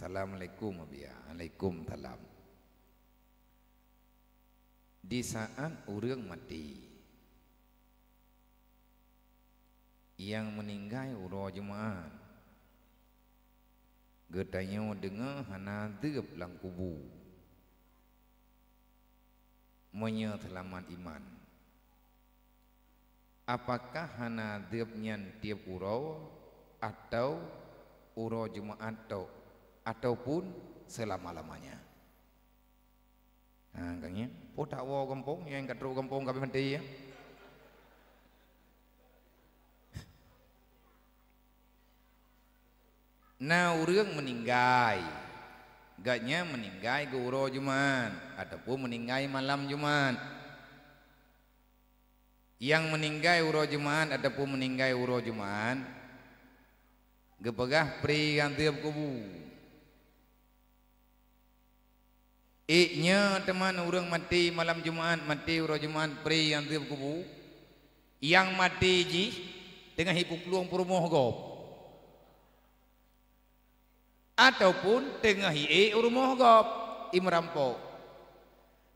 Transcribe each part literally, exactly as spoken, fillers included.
Assalamualaikum, Abiya. Waalaikumsalam. Di saat ureuëng maté, nyang meuninggai uroe Jumat, geutanyoe deungoe hana deueb lam kubu. Meunyoe seulamat iman, apakah hana deueb nyan tieb uroe, atawa uroe Jumat tok, ataupun seulama-lamanya? Ha, ka ngieng. Peue tawoe gampông, nyang ka trok gampông ka maté, ya? Na ureuëng meuninggai, gobnyan meuninggai geuh uroe Jumat ataupun meuninggai malam Jumat. Nyang meuninggai uroe Jumat ataupun meuninggai uroe Jumat, geupeugah pré nyang deueb kubu. Ék nyoe teuma ureuëng maté malam Jumat, maté uroe Jumat, pré nyang deueb kubu, nyang maté jih teungoh jipuplueng peurumoh gob, ataupun teungoh jiék u rumoh gob, i meurampok.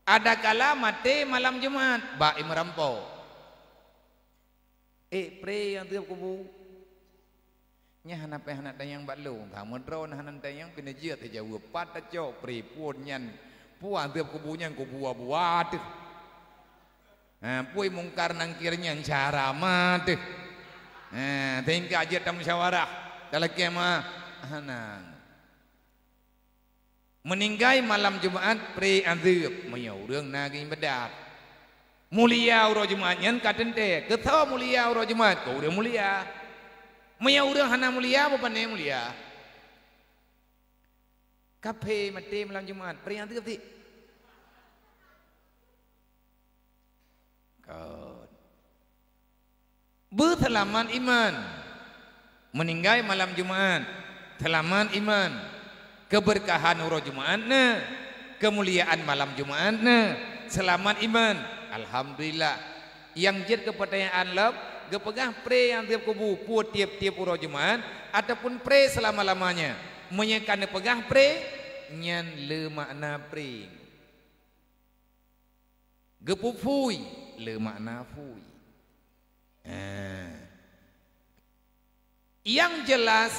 Adakala maté malam Jumat bak i meurampok. Ék pré nyang deueb kubu. Nyan hana payah na tanyong bak lôn, ka meudroe na hana tanyong, pih neujeuet teujaweub, pat tacok pré phon nyan, peue deueb kubu nyan kubu Abu Wa teuh. Ha, peue Mungkar Nangkir nyan cara ma teuh. Ha, sehingga jeuet tamusyawarah, talakée ma, hana. Meuninggai malam Jumat pré azeub, meunyoe ureuëng na geuibadat. Mulia uroe Jumat nyan ka teuntée. Keu soe mulia uroe Jumat? Keu ureuëng mulia. Meunyoe ureuëng hana mulia, bak pane mulia? Kaphé maté malam Jumat, pré azeub sit. Kon. Beuseulamat iman. Meuninggai malam Jumat, seulamat iman. Keubeurkahan uroe Jumat na, keumuliaan malam Jumat na, seulamat iman. Alhamdulillah. Nyang jeuet keu peutanyaan lom, geupeugah pré nyang tieb kubu peue tieb-tieb uroe Jumat ataupun pré seulama-lamanya. Meunyoe ka neupeugah pré, nyan le makna pré. Geupuphui le makna phui. Eh. Nyang jeulaih,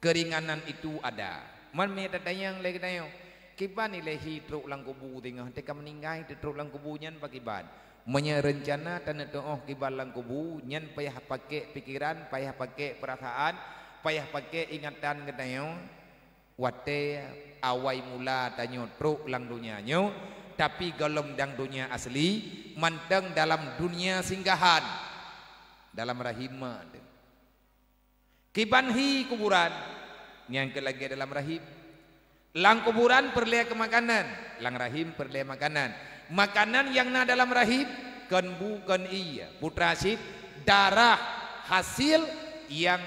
keuringanan itu ada. Man mita tanyong lé geutanyoe, kiban ilée hi trok lam kubu teungoh teuka meuninggai teutrok lam kubu nyan pakiban? Meunyoe reuncana taneuk teuoh kiban lam kubu nyan payah pakék pikeran, payah pakék peurasaan, payah pakék ingatan geutanyoe. Watée awai mula tanyoe trok lam donya nyoe, tapi gohlom dang donya asli, mantong dalam dunia singgahan, dalam rahim ma teuh. Kiban hi kuburan, nyang keu lagée dalam rahim. Lam kuburan peureulée keu makanan, lam rahim peureulée makanan. Makanan nyang na dalam rahim, kon bu kon ié, putra cit, darah, hasil nyang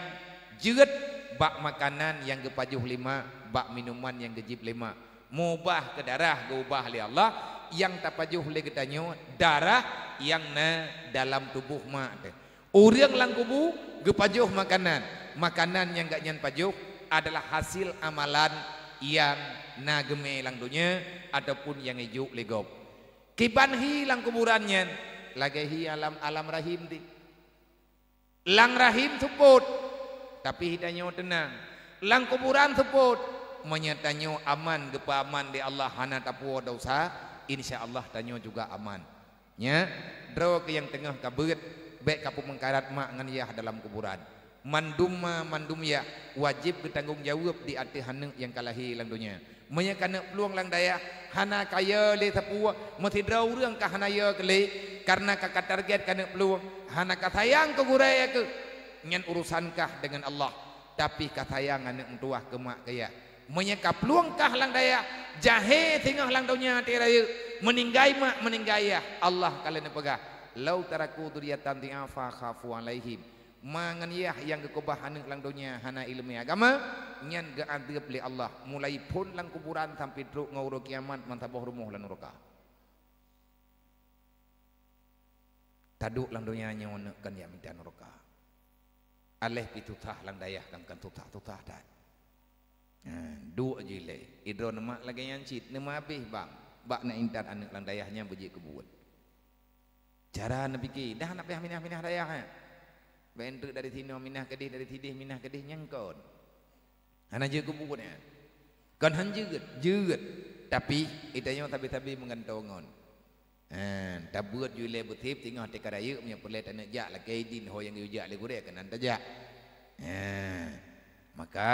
jeuet bak makanan nyang geupajoh lé mak, bak minuman nyang geujieb lé mak. Meubah keu darah geuubah lé Allah, nyang tapajoh lé geutanyoe darah nyang na dalam tuboh mak teuh. Ureuëng lam kubu geupajoh makanan. Makanan nyang gobnyan pajoh adalah hasil amalan nyang na geumé lam donya ataupun nyang geujok lé gob. Kiban hi lam kuburan nyan, lagée hi alam, alam rahim teuh. Lam rahim seupôt, tapi hi tanyoe teunang. Lam kuburan seupôt, meunyoe tanyoe aman, geupeuaman lé Allah, hana tapuwoe desya, insya Allah tanyoe juga aman. Nyan, droe keu nyang teungoh ka beuet, bék ka peumeukarat mak ngon yah dalam kuburan. Mandum ma, mandum yah, wajéb geutanggong jaweueb di ateueh aneuëk nyang ka lahé lam donya. Meunyoe ka neuk plueng lam dayah, hana kaya lé sapeue, meusidroe ureuëng ka hana yo keu lé, kareuna ka, ka target ka neuk plueng, hana ka sayang keu gurée keuh, nyan urosan kah deungon Allah, tapi ka sayang aneuëk meutuwah keu mak keu yah. Meunyoe ka plueng kah lam dayah, jahé singoh lam donya até rayeuk, meuninggai mak, meuninggai yah, Allah ka lheueh neupeugah, "Lau taraku dzurriyyatan dhi'afa khafu 'alaihim." Ma ngon yah nyang geukeubah aneuëk lam donya hana iéleumé agama, nyan geuazeub lé Allah, mulai phon lam kuburan sampoe trok ngon uroe kiamat meusaboh rumoh lam nuraka. Taduek lam donya nyoe neuk kon jak mita nuraka. Aléh pih susah lam dayah kan, kan susah-susah that. Ha, Duek jih lé. Idroe neumak lagée nyan cit, neumeuhabéh bang. Bak na intat aneuëk lam dayah nyan beujeuet keu buet. Cara neupike, dah hana payah minah-minah dayah, eh. Bak enteuk dari sinoe minah keudeh, dari sideh minah keudeh, nyang kon. Hana jeuet keu buet, eh. Kon han jeuet, jeuet. Tapi, itanyoe sabe-sabe meugantongon. Ha, tabeuet ju ilée beutép teungoh teuka rayeuk, meunyoe peureulée taneuk jak lakée idin ho nyang geuyue jak lé gurée keunan tajak. Ha, maka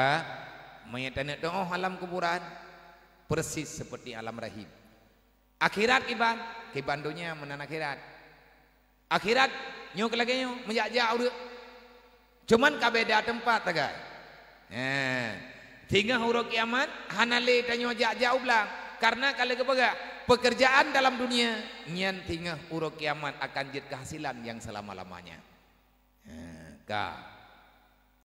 meunyoe taneuk teuoh alam kuburan, persis seperti alam rahim. Akhirat kiban, kiban donya meunan akhirat. Akhirat nyoe keu lagée nyoe, meujak-jak ureuëng. Cuman ka beda teumpat sagai. He. Singoh uroe kiamat hana lé tanyoe jak-jak u blang, karena ka lheueh geupeugah, pekerjaan dalam dunia nyan singoh uroe kiamat akan jeuet keuhasilan nyang seulama-lamanya. He, ka.